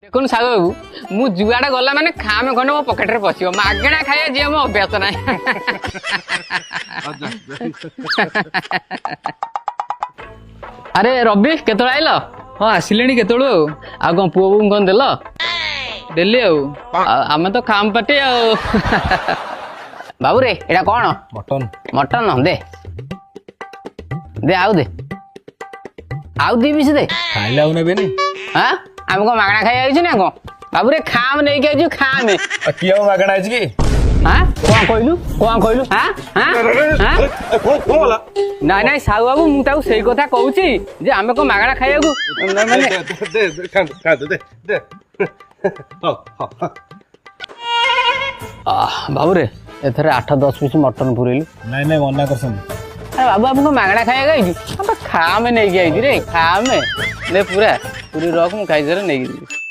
ଦେଖୁନ ସାହୁ ବାବୁ, ମୁଁ ଯୁଆଡେ ଗଲା ମାନେ ଖାମ ଖଣ୍ଡେ ମୋ ପକେଟରେ ପଶିବ। ମାଗଣା ଖାଇବା ଯିଏ ମୋ ଅଭ୍ୟାସ ନାହିଁ। ଆରେ ରବି, କେତେବେଳେ ଆଇଲ? ହଁ, ଆସିଲେଣି କେତେବେଳୁ। ଆଉ ଆଉ କଣ ପୁଅ ବୋଉଙ୍କୁ କଣ ଦେଲ? ଦେଲି। ଆଉ ଆଉ ଆମେ ତ ଖାମ ପାଟି। ଆଉ ବାବୁରେ, ଏଇଟା କଣ? ମଟନ। ମଟନ ଦେ, ଦେ, ଆଉ ଦେ, ଆଉ ଦି ପିସ୍ ଦେ। ଖାଇଲେ ଆଉ ନେବେନି? ହଁ, ଆମେ କଣ ମାଗଣା ଖାଇ ଆଇଛୁ ନା କଣ? ବାବୁରେ, ଖାମ ନେଇକି ଆଇଛୁ, ଖାମ। ଆଉ କିଏ ଆଉ ମାଗଣା ହେଇଛି କି? ହଁ, କଣ କହିଲୁ? କଣ କହିଲୁ? ହଁ ହଁ ହଁ। କଣ ହେଲା? ନାଇଁ ନାଇଁ ସାହୁ ବାବୁ, ମୁଁ ତାକୁ ସେଇ କଥା କହୁଛି ଯେ ଆମେ କଣ ମାଗଣା ଖାଇବାକୁ ମାନେ ଦେ, ଖାଆନ୍ତୁ ଖାଆନ୍ତୁ, ଦେ ଦେ। ହଉ ହଉ। ଆଃ, ବାବୁରେ, ଏଥର 8 10 ପିସ୍ ମଟନ ପୁରେଇଲୁ। ନାଇଁ ନାଇଁ, ମନା କରିଛନ୍ତି। ଆରେ ବାବୁ, ଆମେ କଣ ମାଗଣା ଖାଇବାକୁ ଆଇଛୁ? ଆମେ ଖାମେ ନେଇକି ଆଇଛୁ ରେ, ଖାମେ ନେ। ପୁରା ପୁରୀ ରଖ, ମୁଁ ଖାଇସାରେ ନେଇକି ଯିବି।